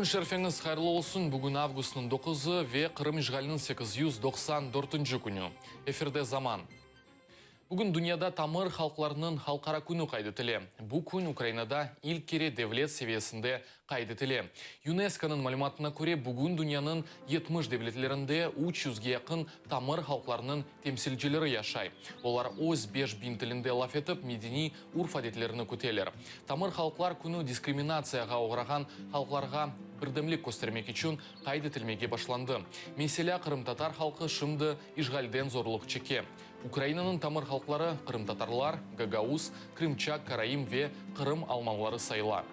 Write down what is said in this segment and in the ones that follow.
Kün şerfeñiz hayırlı olsun! Bugün avgustnıñ doquzı ve Qırım işğaliniñ 894-nci künü. Efirde Zaman. Bugün dünyada tamır halqlarnıñ halqara künü qayd etile. Bu kün Ukrainada ilk kere devlet seviyesinde qayd etile. YUNESKOnıñ malümatına köre, bugün dünyanıñ 70 devletlerinde üç yüzge yaqın tamır halqlarnıñ temsilcileri yaşay. Olar öz 5000 tilinde laf etip, medeniy urf-adetlerini küteler. Tamır halqlar künü diskriminatsiyağa oğrağan halqlarğa birdemlik köstermek içün qayd etilmege başlandı. Meselâ, qırımtatar halqı şimdi işğalden zorluq çeke. Ukrainanıñ tamır halqları qırımtatarlar, gagauz, krımçak, karaim ve qırım almanları sayıla.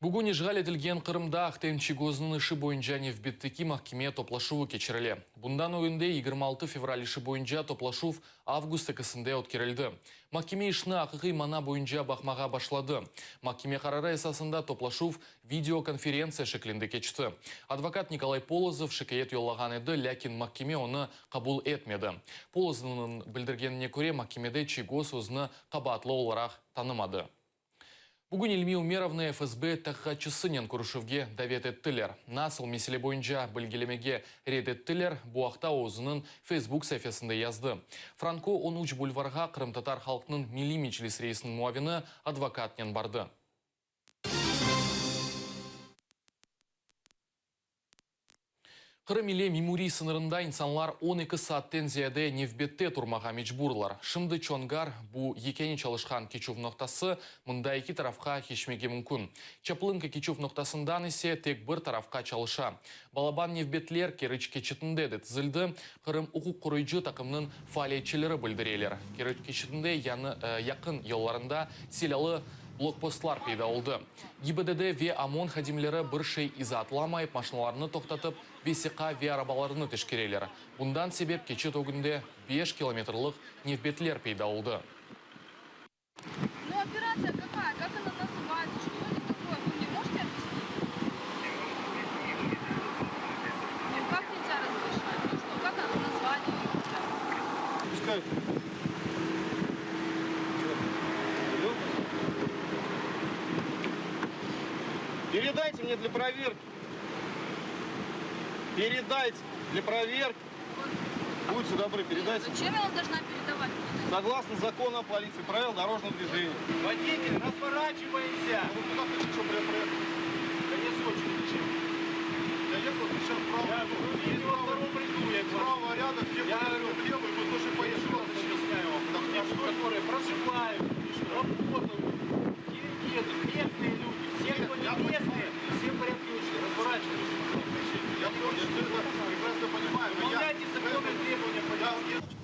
Bugün işğal etilgen Qırımda Ahtem Çiygoznıñ işi boyunca nevbetteki mahkeme toplaşuvı keçirile. Bundan ögünde 26 fevral işi boyunca toplaşuv avgust ekisinde ötkerildi. Mahkeme işni aqiqiy mana boyunca baqmağa başladı. Mahkeme qararı esasında toplaşuv videokonferentsiya şeklinde keçti. Advokat Nikolay Polozov şikâyet yollağan edi, lâkin mahkeme onı qabul etmedi. Polozovnıñ bildirgenine köre, mahkemede Çiygoz özüni qabaatlı olaraq tanımadı. Bugün İlmi Ümerovnı FSB taqiqatçısınen körüşüvge davet ettiler. Nasıl mesele boyunca bilgilemege red ettiler, bu aqta o özüniñ Facebook saifesinde yazdı. Franko on üç bulvarğa Qırımtatar halqnıñ Milliy Meclis reisiniñ muavini advokatnen bardı. Qırım ile memuriy sıñırında insanlar 12 saatten ziyade nevbette turmağa mecburlar. Şimdi Çongar, bu yekâne çalışqan keçüv noqtası, mında eki tarafqa keçmege mümkün. Çaplınka keçüv noqtasından ise tek bir tarafqa çalışa. Balaban nevbetler Keriç keçitinde de tizildi, Qırım uquq qoruyıcı taqımnıñ faaliyetçileri bildireler. Keriç keçitinde yañı yaqın yollarında silâlı blokpostlar peyda oldı. GİBDD ve OMON hadimleri bir şey izaatlamayıp, maşinalarnı toqtatıp, vesiqa ve arabalarnı teşkereler. Bundan sebep keçit ögünde beş kilometrlik nevbetler peyda oldı. Nu, operatsiya kakaya, kak ona nazıvaetsya, çto eto takoye, vı mne možete obyasnit? Nu, kak nelzâ razglaşat, nu çto, kak ona nazvaniye eyo u tebâ? Pускай. Передайте мне для проверки. Передайте для проверки. Будьте добры, передайте. Зачем я вам должна передавать? Согласно закону о полиции, правил дорожного движения. Водитель, разворачиваемся! Ну, вы куда хотите, чтобы я проехал? Конец очереди чем? Я ехал сейчас справа. Я говорю, во втором ряду, я говорю. Справа ряда, все я говорю, влево, и вы тоже поехали. Еще раз объясняю вам. Так, а что, которые проживают, работают, едут, местные люди, все, кто не местные, все в порядке очереди, разворачивайтесь. Я все это прекрасно понимаю. но я- Выполняйте законные требования полиции.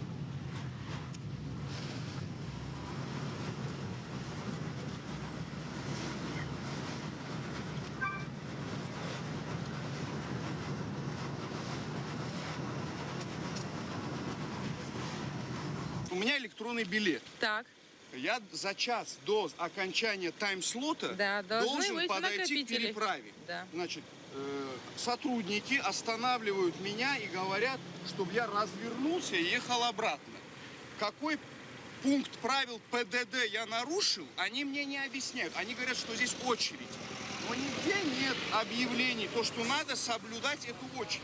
У меня электронный билет. Так. Я за час до окончания тайм-слота Да, должны должен выйти подойти к накопители. переправе. Да. Значит, э, сотрудники останавливают меня и говорят, чтобы я развернулся и ехал обратно. Какой пункт правил ПДД я нарушил, они мне не объясняют. Они говорят, что здесь очередь. Но нигде нет объявлений, то, что надо соблюдать эту очередь.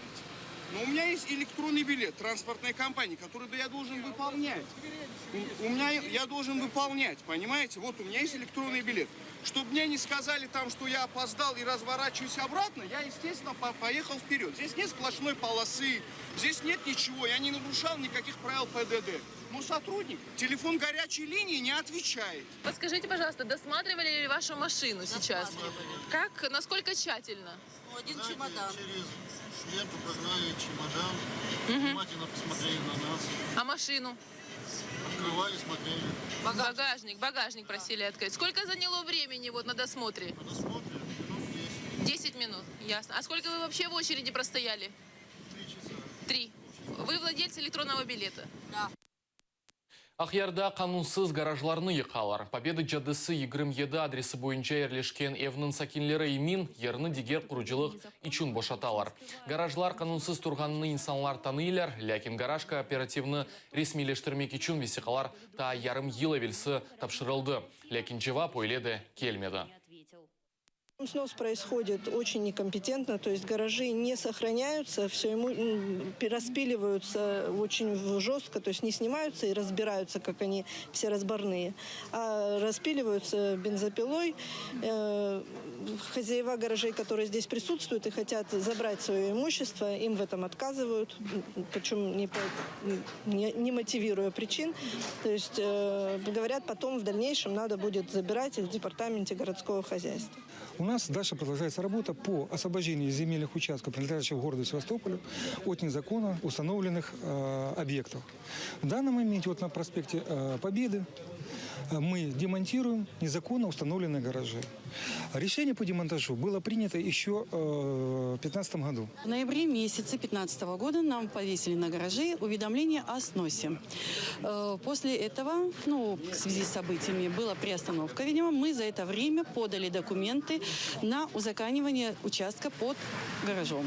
Но у меня есть электронный билет транспортной компании, который я должен выполнять. У, у меня я должен выполнять, понимаете? Вот у меня есть электронный билет. Чтобы мне не сказали там, что я опоздал и разворачиваюсь обратно, я, естественно, по поехал вперед. Здесь нет сплошной полосы, здесь нет ничего, я не нарушал никаких правил ПДД. Но сотрудник, телефон горячей линии не отвечает. Подскажите, пожалуйста, досматривали ли вашу машину сейчас? Как, насколько тщательно? Ну, один Знаете, чемодан. Через ленту прогнали чемодан, внимательно посмотрели на нас, А машину? открывали, смотрели. Багажник, багажник просили открыть. Сколько заняло времени вот на досмотре? На досмотре минут 10, 10 минут, ясно. А сколько вы вообще в очереди простояли? 3 часа. Три. Вы владельцы электронного билета? Да. Aqyarda qanunsız garajlarnı yıqalar. Pobeda caddesi 27 adresi boyunca yerleşken evniñ sakinleri emin, yerni diger qurucılıq içün boşatalar. Garajlar qanunsız turğanını insanlar tanıylar, lâkin garaj kooperativni resmiyleştirmek içün vesiqalar taa yarım yıl evelsi tapşırıldı, lâkin cevap öyle de kelmedi. Снос происходит очень некомпетентно, то есть гаражи не сохраняются, все распиливаются очень жестко, то есть не снимаются и разбираются, как они все разборные, а распиливаются бензопилой. Э, хозяева гаражей, которые здесь присутствуют и хотят забрать свое имущество, им в этом отказывают, причем не, не, не мотивируя причин. То есть э, говорят, потом в дальнейшем надо будет забирать их в департаменте городского хозяйства. У нас дальше продолжается работа по освобождению земельных участков, принадлежащих городу Севастополю, от незаконно установленных э, объектов. В данном моменте вот на проспекте э, Победы э, мы демонтируем незаконно установленные гаражи. Решение по демонтажу было принято еще э, в 2015 году. В ноябре месяце 2015 года нам повесили на гаражи уведомление о сносе. Э, после этого, ну, в связи с событиями, была приостановка, видимо. Мы за это время подали документы на узаконивание участка под гаражом.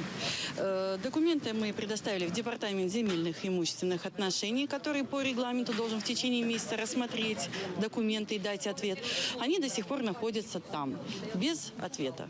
Э, документы мы предоставили в Департамент земельных и имущественных отношений, который по регламенту должен в течение месяца рассмотреть документы и дать ответ. Они до сих пор находятся там, без ответа.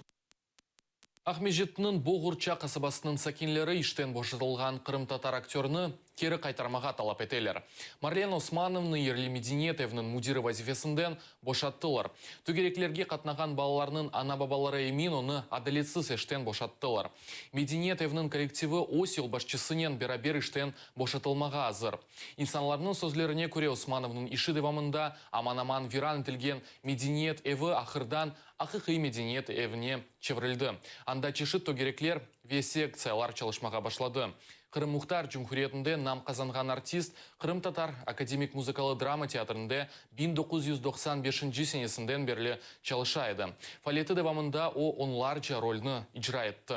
Aqmescitniñ Boğurça qasabasınıñ sakinleri işten boşatılğan qırımtatar aktörni keri qaytarmağa talap eteler. Marlen Osmanovnı yerli medeniyet eviniñ müdiri vazifesinden boşattılar. Tögereklerge qatnağan balalarnıñ ana-babaları emin onı adaletsiz işten boşattılar. Medeniyet eviniñ kollektivi öz yolbaşçısınen beraber işten boşatılmağa azır. İnsanlarnıñ sözlerine köre Osmanovnıñ işi devamında aman-aman viran etilgen medeniyet evi ahırdan aqiqiy medeniyet evine çevirildi. Anda çeşit tögerekler ve sektsiyalar çalışmağa başladı. Qırım Muhtar Cumhuriyetinde nam qazanğan artist Qırımtatar akademik muzıkalı drama teatrinde 1995 senesinden berli çalışa edi. Faaliyeti devamında o onlarca rolni icra etti.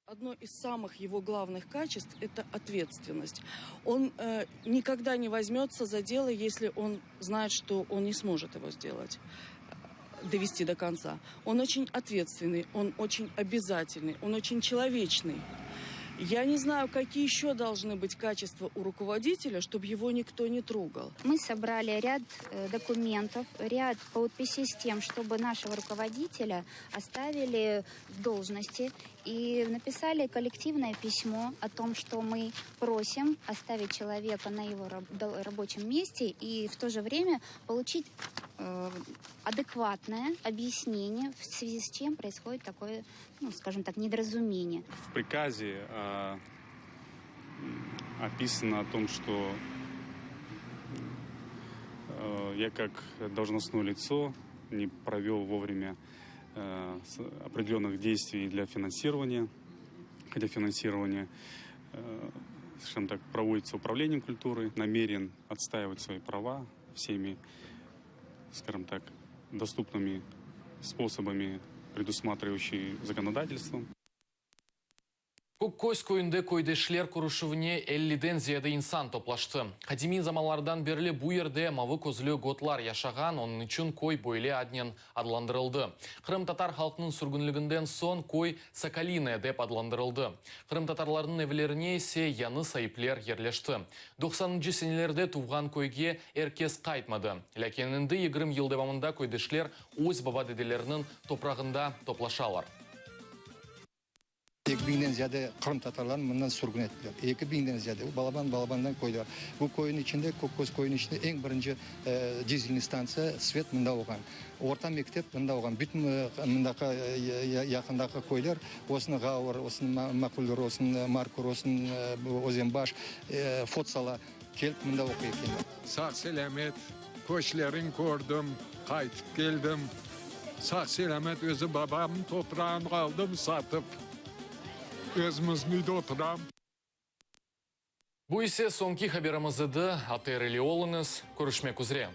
Одно из самых его главных качеств – это ответственность. Он э, никогда не возьмется за дело, если он знает, что он не сможет его сделать э, довести до конца. Он очень ответственный, он очень обязательный, он очень человечный. Я не знаю, какие еще должны быть качества у руководителя, чтобы его никто не трогал. Мы собрали ряд э, документов, ряд подписей с тем, чтобы нашего руководителя оставили в должности и написали коллективное письмо о том, что мы просим оставить человека на его рабочем месте и в то же время получить э, адекватное объяснение, в связи с чем происходит такое, ну, скажем так, недоразумение. В приказе э, описано о том, что э, я как должностное лицо не провел вовремя э, определенных действий для финансирования, хотя финансирование, э, скажем так, проводится управлением культуры, намерен отстаивать свои права всеми, скажем так, доступными способами, предусматривающими законодательством. Kökköz köyünde köydeşler körüşüvine 50-den ziyade insan toplaştı. Qadimiy zamanlardan berli bu yerde mavı közlü gotlar yaşağan, onıñ içün köy böyle adnen adlandırıldı. Qırımtatar halqınıñ sürgünliginden soñ köy Sokoline dep adlandırıldı. Qırımtatarlarnıñ evlerine ise yañı saipler yerleşti. 90-ncı senelerde tuvğan köyge er kes qaytmadı. Lâkin endi 20 yıl devamında köydeşler öz baba-dedeleriniñ toprağında toplaşalar. 2000-den ziyade qırımtatarlarnı mından sürgün ettiler. 2000-den ziyade. Balaban balabandan köyler. Bu köyniñ içinde, Kökköz köyüniñ içinde eñ birinci dizelniy stantsiya, svet mında olğan. Orta mektep mında olğan. Bütün mındaki yaqındaki köyler, olsun Ğaur, olsun Makulür, olsun Markur, olsun Özenbaş, Fotsala kelip mında oquy ekenler. Sağ-selâmet köçlerin kördim, qaytıp keldim. Sağ-selâmet özü babamnıñ toprağını aldım satıp. Özümizniñ üyde oturam. Bu ise soñki haberimiz edi. ATR ile oluñız. Körüşmek üzre.